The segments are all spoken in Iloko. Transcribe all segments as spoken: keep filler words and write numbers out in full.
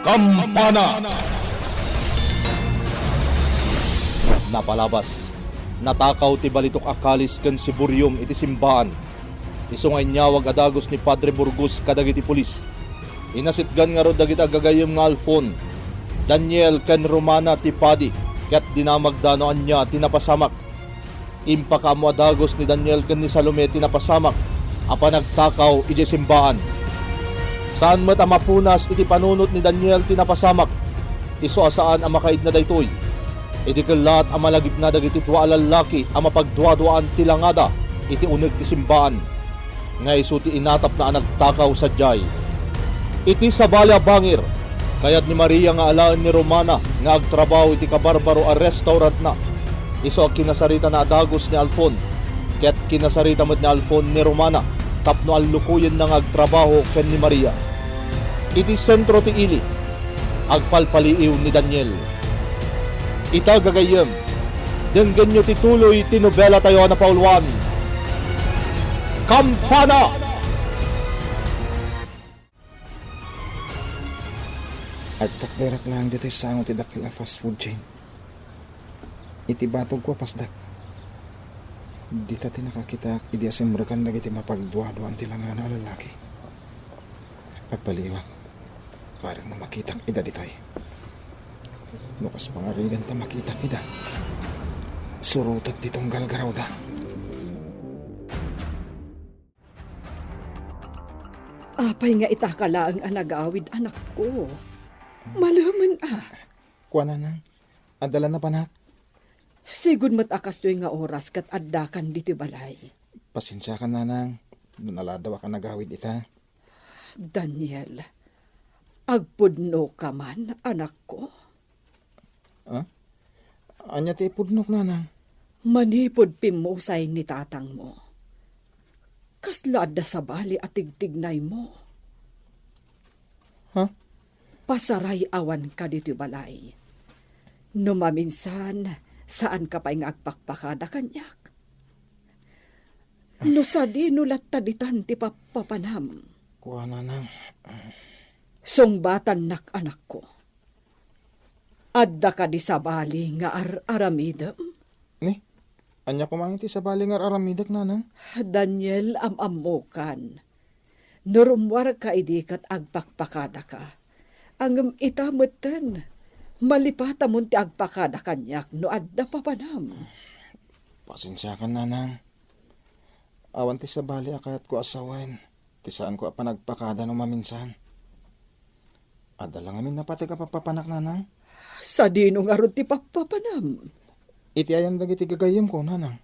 Kampana. Napalabas, natakaw ti balitok a kalis ken siborium iti simbaan. Isu nga inyawag a dagus ni Padre Burgos kadagiti pulis. Inasitgan ngarud dagiti aggagayyem nga Alfon, Daniel ken Romana ti padi, ket dinamagda no ania ti napasamak. Impakaammo a dagus ni Daniel ken ni Salome ti napasamak a panagtakaw idiay simbaan. Saan met a mapunas iti panunot ni Daniel ti napasamak. Isu a saan a makaidna daytoy. Idi kellaat a malagipna dagiti dua a lallaki a mapagduaduaan ti langada iti uneg ti simbaan, nga isu ti inatapna a nagtakaw sadiay. Iti sabali a bangir, kayat ni Maria nga alaen ni Romana nga agtrabaho iti kabarbaro a restaurantna. Isu a kinasaritana a dagus ni Alfon, ket kinasarita met ni Alfon ni Romana tapno allukoyenna nga agtrabaho ken ni Maria. Iti sentro ti ili, agpalpaliiw ni Daniel. Ita, gagayyem, denggenyo ti tuloy ti nobelatayo a napauluan, Kampana! Agtakderak laeng ditoy sango ti dakkel a fast food chain. Iti batogko a pasdak, dita ti nakakitak idi asimrekan dagiti mapagduaduaan ti langada a lallaki. Agpaliiwak. Bareng no makitak ida ditoy. No kas pangarigan ta makitak ida, surotek ti tunggal garawda. Apay nga itaka laeng a nagawid, anakko? Malemen a. Kua, nanang, adda la napanak. Sigud met a kastoy nga oras ket addakan ditoy balay. Pasensiakan, nanang, no naladawak a nagawid ita. Daniel, agpudnoka man, anakko? Ah? Ania ti ipudnok, nanang? Manipud pimmusay ni tatangmo, kasla adda sabali a tigtignaymo? Ha? Pasaray-awanka ditoy balay. No maminsan, saanka pay nga agpakpakada kaniak. No sadino latta ditan ti pappapanam? Kua, nanang. Sungbatannak, anakko. Adda kadi sabali nga ar-aramidem? Ni? Ania koma iti sabali nga ar-aramidek, nanang? Daniel, am-ammokan. No rummuarka idi ket agpakpakadaka. Ngem ita metten, malipatamon ti agpakada kaniak no adda papanam. Pasensiakan, nanang. Awan ti sabali a kayatko a sawen ti saanko a panagpakada no maminsan. Adda la ngamin napateg a pappapanak, nanang? Sadino ngarud ti pappapanam? Iti ayan dagiti gagayyemko, nanang.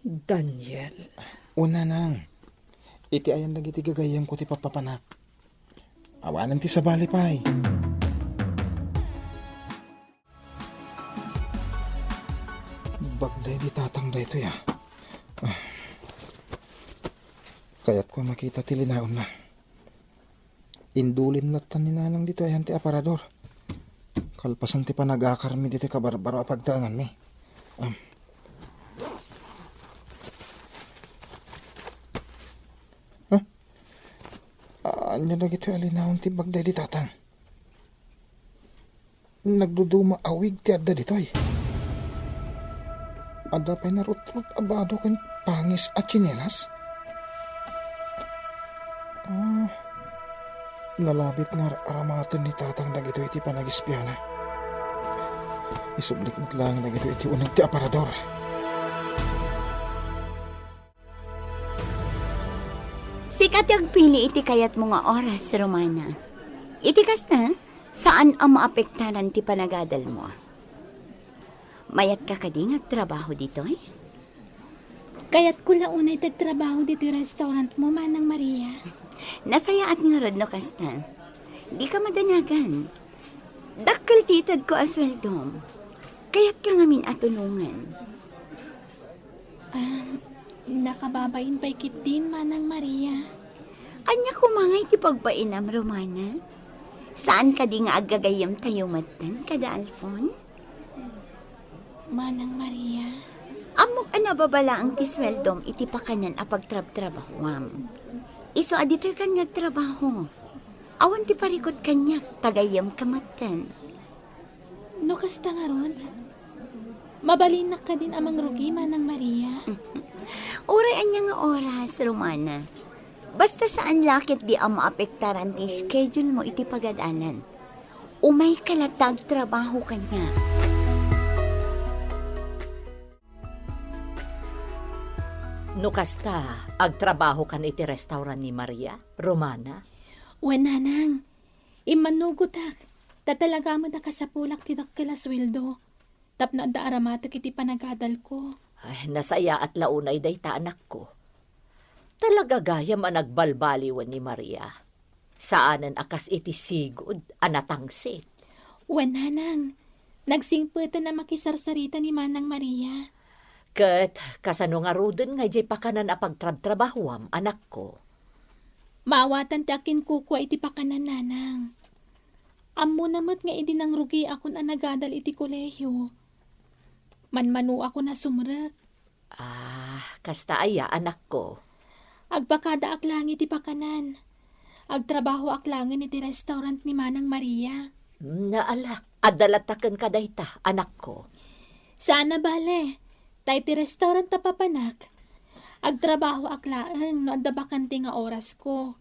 Daniel. O, nanang. Iti ayan dagiti gagayyemko ti pappapanak. Awanen ti sabali pay. Bagday di tatang daytoy, a. Ah. Kayatko a makita ti linaonna. Indulin lattan ni nanang ditoy ayan ti aparador. Kalpasan ti panagakarmi ditoy kabarbaro a pagtaenganmi. Am. Huh? Ania dagitoy a linaon ti bagday di tatang? Nagduduma a wig ti adda ditoy. Adda pay narutrot a bado ken pangis a tsinelas. Ah, nalabit nga ar-aramaten ni tatang dagitoy iti panagispiana. Isublik met laeng dagitoy iti uneg ti aparador. Sika ti agpili iti kayatmo nga oras, Romana. Iti kasta, saan a maapektaran ti panagadalmo. Mayatka kadi nga agtrabaho ditoy? Kayatko la unay ti agtrabaho ditoy restaurantmo, Manang Maria. Nasayaat ngarud no kasta. Dika madanagan. Dakkel ti itedko a sueldom. Kayatka ngamin a tulongan. Ah, nakababain pay ketdin, Manang Maria. Ania koma ngay ti pagbainam, Romana? Saan kadi nga aggagayyemtayo metten kada Alfon? Manang Maria. Ammok a nababa laeng ti sueldom iti pakanan a pagtrabtrabahoam. Isu a ditoykan nga agtrabaho. Awan ti parikut kaniak, ta gayyemka metten. No kasta ngarud, mabalinak kadin a mangrugi, Manang Maria. Uray ania nga oras, Romana. Basta saan la ketdi a maapektaran ti schedule mo iti pagadalan. Umayka latta agtrabaho kaniak. No kasta, agtrabahokan iti restaurant ni Maria, Romana? Wen, Nanang. Immanugotak, ta talaga met a kasapulak ti dakkel a sueldo tapno adda aramatek iti panagadalko. Ay, nasayaat la unay dayta, anakko. Talaga gayam a nagbalbaliwen ni Maria. Saanen a kas iti sigud a natangsit. Wen, Nanang, nagsingpeten a makisarsarita ni Manang Maria. Ket kasano ngaruden nga idiay pakanan a pagtrabtrabahuam, anakko? Maawatan ti akinkukua iti pakanan, Nanang. Ammona met nga idi nangrugiakon a nagadal iti kolehio, manmanuakon a sumrek. Ah, kasta aya, anakko? Agpakadaak laeng iti pakanan. Agtrabahoak laengen iti restaurant ni Manang Maria. Nga ala, adda latta kenka dayta, anakko. Saan a bale, ta iti restaurant a papanak, agtrabahoak laeng no adda bakante nga orasko.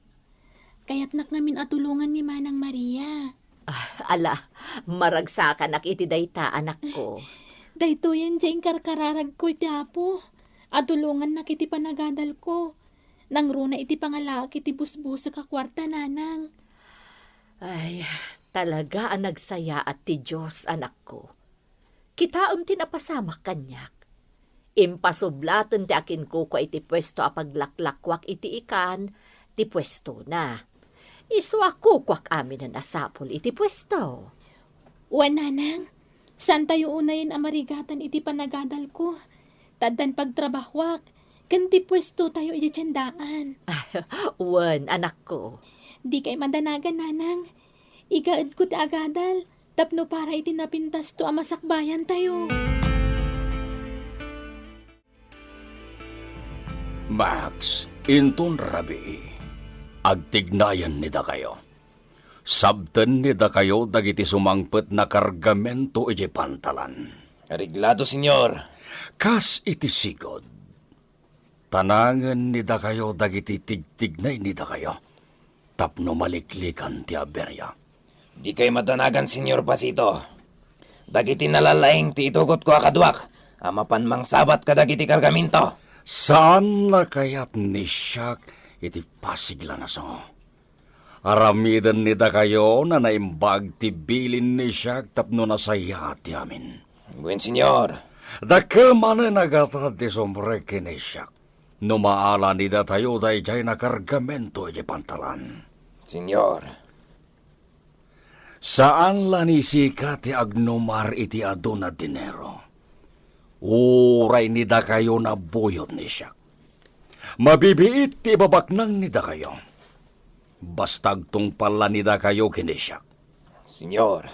Kayatnak ngamin a tulongan ni Manang Maria. Ah, ala, maragsakanak iti dayta, anakko. Daytoyen diay inkarkararagko iti Apo a tulongannak iti panagadalko. Nangruna iti pangalaak iti busbusek a kuarta, Nanang. Ay, talaga a nagsayaat ti Dios, anakko. Kitaem ti napasamak kaniak. Impasublaten ti akinkukua iti puesto a paglaklakuak iti ikan ti puestona. Isu a kukuak aminen a sapul iti puesto. Wen, Nanang, saantayo unayen a marigatan iti panagadalko, ta addan pagtrabahoak, ken ti puestotayo idiay tiendaan. Wen, anakko. Dikay madanagan, Nanang. Igaedko ti agadal tapno para iti napintasto a masakbayantayo. Max, inton rabii, agtignayen ni dakayo. Sabten ni dakayo dagiti sumangpet a kargamento idiay pantalan. Areglado, Señor. Kas iti sigud, tanangen ni dakayo dagiti tigtignay ni dakayo tapno maliklikan ti abiria. Dikay madanagan, Señor Pasito. Dagiti nalalaing ti itugotko a kaduak a mapan mangsabat kadagiti kargamento. Saanna kayat ni Siak iti pasigla a nasango? Aramiden ni dakayo a naimbag ti bilin ni Siak tapno nasayaat ti amin. Wen, Señor. Dakkel manen a gatad ti sumrek ken ni Siak no maala ni datayo daydiay a kargamento iti pantalan. Señor. Saan la ni sika ti agnumar iti adun a dinero. Uray ni dakayo a buyot ni Siak. Mabibiit ti ibabaknang ni dakayo. Basta agtungpal la ni dakayo ken ni Siak. Señor.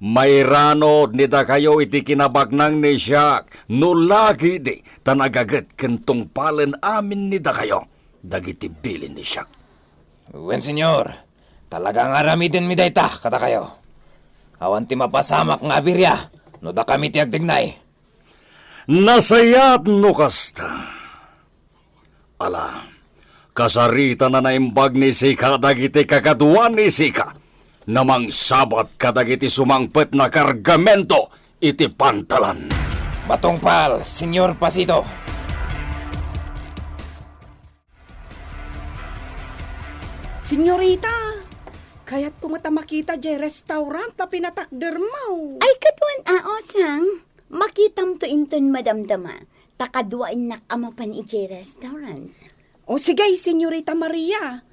Mairanod ni dakayo iti kinabaknang ni Siak, no lagidi ta nagaget ken tungpalen amin ni dakayo dagiti bilin ni Siak. Wen, Señor. Talaga nga aramidenmi dayta kadakayo. Awan ti mapasamak nga abiria no dakami ti agtignay. Nasayaat no kasta. Ala, kasaritan a naimbag ni sika dagiti kakadua ni sika a mangsabat kadagiti sumangpet a kargamento iti pantalan. Matungpal, Señor Pasito. Señorita, kayatko met a makita diay restaurant a pinatakdermo. Ay, ket wen a, Osang. Makitamto inton madamdama, ta kaduaennak a mapan idiay restaurant. O sige, Señorita Maria.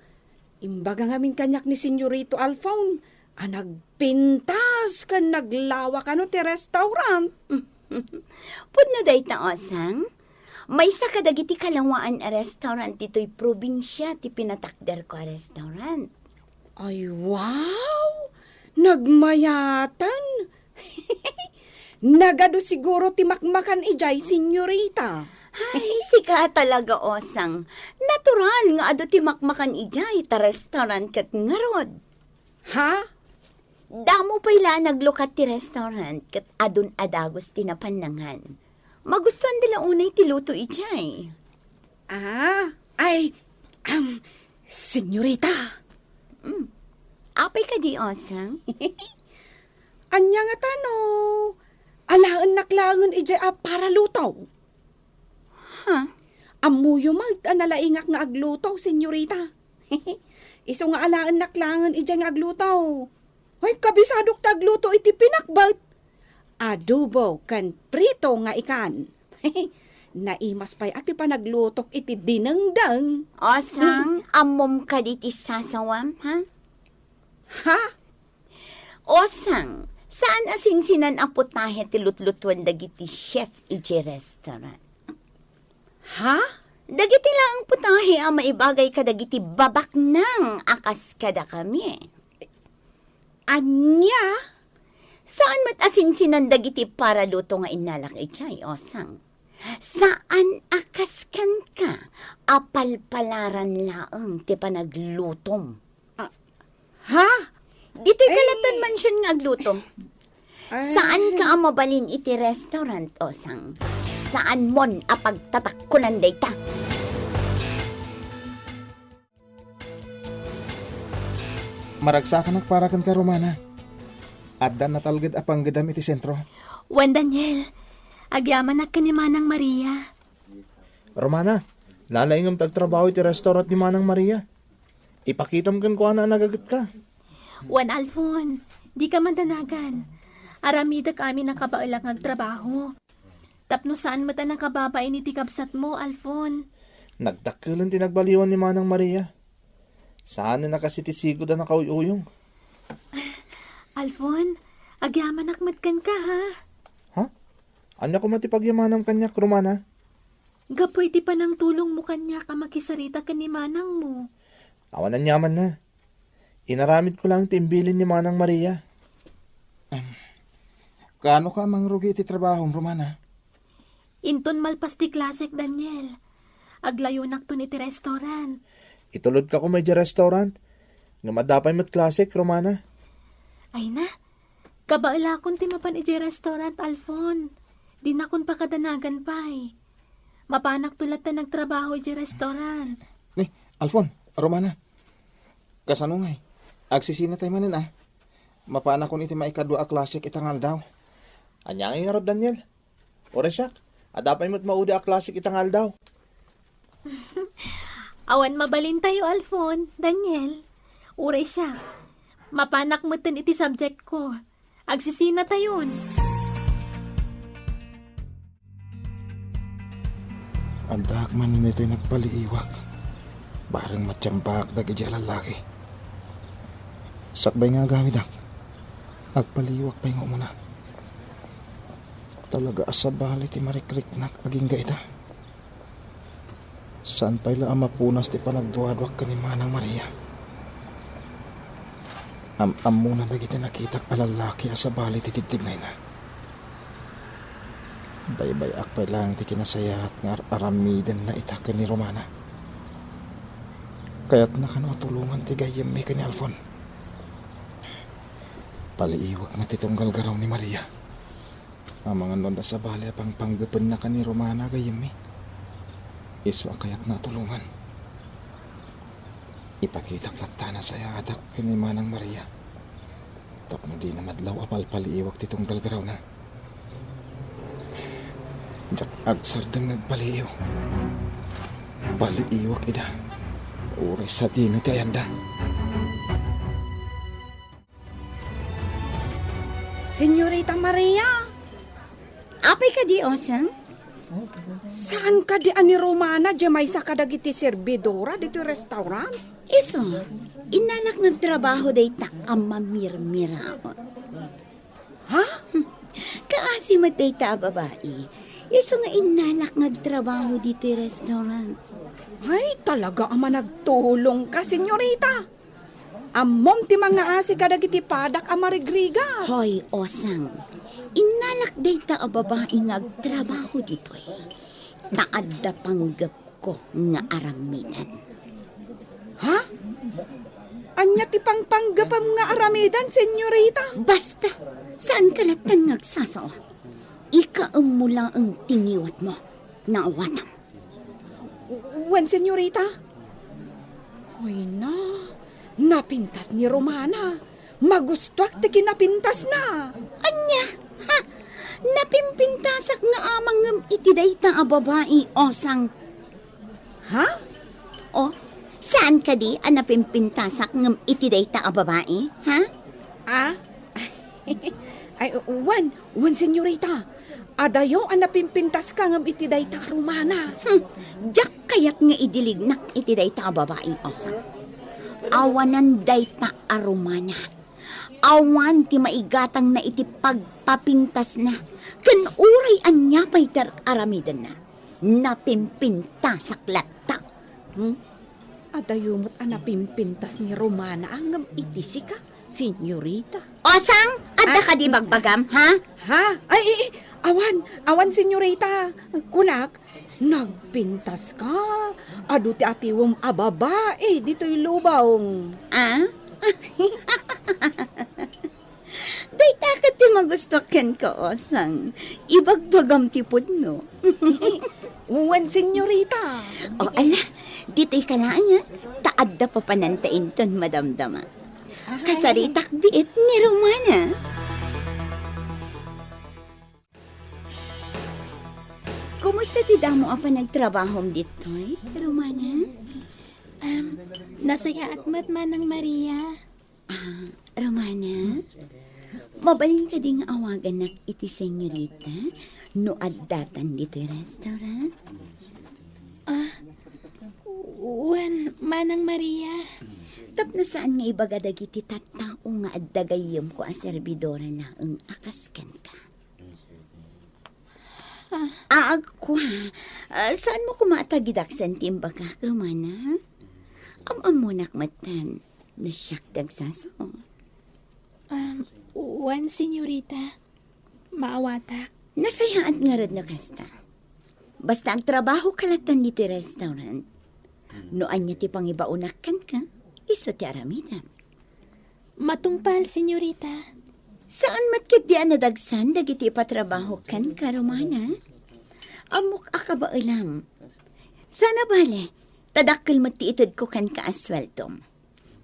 Imbaga ngamin kaniak ni Señorito Alfon a nagpintas ken naglawa kano ti restaurant. Pudno dayta, Osang. Maysa kadagiti kalawaan a restaurant ditoy probinsia ti pinatakderko a restaurant. Ay, wow! Nagmayaten! Nagadu siguro ti makmakan idiay, Señorita. Ay, sika talaga, Osang. Natural nga adu ti makmakan idiay ta restaurant ket ngarud. Ha? Damo pay la a naglukat ti restaurant ket adun a dagus ti napannangan. Magustuanda la unay ti luto idiay. Ah, ay, um, senyorita. Mm. Apay kadi, Osang? Ania ngata no alaennak laengen idiay a paraluto? Ha? Ammoyo met a nalaingak nga agluto, senyorita. Isu nga alaennak laengen idiay nga agluto. Ay, kabisadok ti agluto iti pinakbet. Adobo ken prito nga ikan. Naimas pay a ti panaglutok iti dinengdeng. Osang, ammom kadi ti sasawam, ha? Ha? Osang, saan a sinsinan a putahe ti lutlutuan dagiti chef idiay restaurant? Ha? Dagiti laeng putahe a maibagay kadagiti babaknang a kas kadakami. Ania? Saan met a sinsinan dagiti paraluto nga innalak idiay, Osang. Saan a kas kenka a palpalaran laeng ti panaglutom. Ah, ha? Ditoy Ay. Kalatan Mansion nga agluto. Ay. Saanka a mabalin iti restaurant, Osang. Saanmon a pagtatakkulan dayta. Maragsakanak para kenka, Romana. Adda natalged a panggedam iti sentro. Wen, Daniel, agyamanak ken ni Manang Maria. Romana, nalaingem ti agtrabaho iti restaurant ni Manang Maria. Ipakitam kenkuana a nagagetka. Wen, Alfon, dika mandanagan. Aramidek amin a kabaelak nga agtrabaho. Tapno saan met a nakababain iti kabsatmo, Alfon. Nagdakkelen ti nagbaliwan ni Manang Maria. Saanen a kas iti sigud a nakauyuyong. Alfon, agyamanak met kenka, ha? Ha? Ania koma ti pagyamanam kaniak, Romana? Gapu iti panangtulongmo kaniak a makisarita ken ni manangmo. Awan aniamanna. Inaramidko laeng ti imbilin ni Manang Maria. Em, kaano ka mangrugi iti trabahom, Romana? Inton malpas ti klasek, Daniel, aglayonakton iti restaurant. Itulodka koma idiay restaurant. Ngem adda pay met klasek, Romana. Ay na, kabaelakon ti mapan idiay restaurant, Alfon. Dinakon pakadanagan pay. Mapanakto latta nagtrabaho idiay restaurant. Ni, Alfon, Romana. Kasano ngay? Agsisinatay manen, a? Mapanakon iti maikadua a klasek ita nga aldaw. Ania ngay ngarud, Daniel? Uray siak, adda pay met maudi a klasek ita nga aldaw. Awan mabalintayo, Alfon, Daniel. Uray siak, mapanak metten iti subject ko. Agsisinatayon. Addaak manen ditoy nagpaliiwak. Bareng matiambaak dagiti a lallaki. Sakbay nga agawidak, agpaliiwak pay nga umuna. Talaga a sabali ti marikriknak agingga ita. Saan pay la a mapunas ti panagduaduak ken ni Manang Maria. Am-ammona dagiti nakitak a lallaki a sabali ti tigtignayna. Baybay-ak pay laeng ti kinasayaat nga ar-aramidenna ita ken ni Romana. Kayatna kano a tulongan ti gayyemmi ken ni Alfon. Paliiwak met ti tunggal garaw ni Maria. Amangan no adda sabali a pangpanggepenna ken ni Romana gayyemmi. Isu a kayatna a tulongan. Ipakitak latta a nasayaatak ken ni Manang Maria. Tapno dina madlaw a palpaliiwak ti tunggal garawna. Diak agsardeng nga agpaliiw. Paliiwak ida. Uray sadino ti ayanda. Senyorita Maria! Apay kadi, Osang? Saan kadi a ni Romana diay maysa kadagiti serbidora ditoy restaurant? Isu, innalak nga agtrabaho dayta a mamirmiraot. Ha? Kaasi met dayta a babai. Isu nga innalak nga agtrabaho ditoy restaurant. Ay, talaga a managtulongka, senyorita. Ammom ti mangngaasi kadagiti padak a marigrigat. Hoy, Osang, innalak dayta a babai nga agtrabaho ditoy. Ta adda panggepko nga aramiden. Ha? Ania ti pangpanggepem nga aramiden, senyorita? Basta, saanka lattan nga agsasao. Ikaemmo laeng ti ngiwatmo. Naawatam. Wen, senyorita? Ay na, napintas ni Romana. Magustuak ti kinapintasna. Ania? Ha? Napimpintasak nga amang ngem iti dayta a babai, Osang. Ha? O, saan kadi a napimpintasak ngem iti dayta a babai? Ha? Ah? Ay, wen, wen, senyorita. Adayo a napimpintaska ngem iti dayta a Romana. Hmm, diak kayat nga idilignak iti dayta a babai, Osang. Awanan dayta a Romana. Awan ti maigatangna iti pagpapintasna. Ken uray ania pay ti ar-aramidenna, napimpintasak latta. Hmm? Adayo met a napimpintas ni Romana ngem iti sika, senyorita. Osang, adda kadi bagbagam, ha? Ha? Ay, ay, ay, awan, awan, senyorita. Kunak, nagpintaska. Adu ti atiwem a babai ditoy lubong. Ah? Dayta ket ti magustuak kenka, Osang. Ibagbagam ti pudno. Wen, senyorita. O, ala, ditoy ka laeng, ah. Ta adda papananta inton madamdama. Ay. Kasaritak biit ni Romana. Kumusta ti damo a panagtrabahom ditoy, Romana? Am, nasayaat met, Manang Maria. Ah, Romana? Mabalin kadi nga awagannak iti senyorita no addatan ditoy restaurant? Ah, wen, Manang Maria. Tapno saan nga ibaga dagiti tattao nga adda gayyemko a serbidora laeng a kas kenka? Ah. Ah, kua, ah, saanmo koma a tagidaksen ti imbagak, Romana? Am-ammonak metten no siak ti agsasao. Um, wen, senyorita. Maawatak. Nasayaat ngarud no kasta. Basta agtrabahoka lattan ditoy restaurant. No ania ti pangibaonak kenka, isu ti aramidem. Matungpal, senyorita. Saan met ketdi a nadagsan dagiti ipatrabaho kenka, Romana? Ammok a kabaelam. Saan a bale, ta dakkel met ti itedko kenka a sueldom.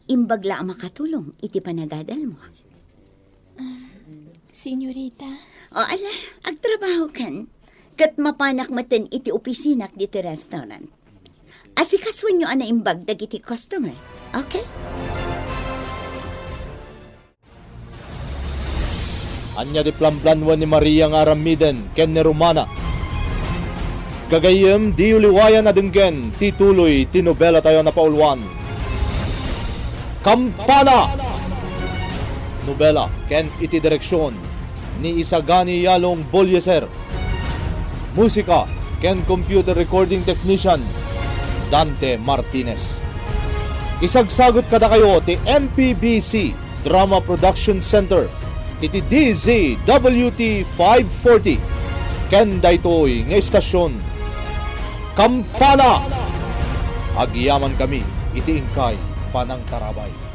Imbag la a makatulong iti panagadalmo. Ah, senyorita? O, ala, agtrabahokan. Ket mapanak metten iti opisinak ditoy restaurant. Asikasuenyo a naimbag dagiti customer. Okay? Ania ti planplanuen ni Maria nga aramiden ken ni Romana? Gagayyem, diyo liwayan a denggen ti tuloy ti nobelatayo a napauluan, Kampana! Nobela ken iti direksion ni Isagani Yalong Bolieser. Musika ken computer recording technician, Dante Martinez. Isagsagut kadakayo ti M P B C Drama Production Center iti D Z W T five forty ken daytoy nga istasyon, Kampana! Agyamankami iti inkay panangtarabay.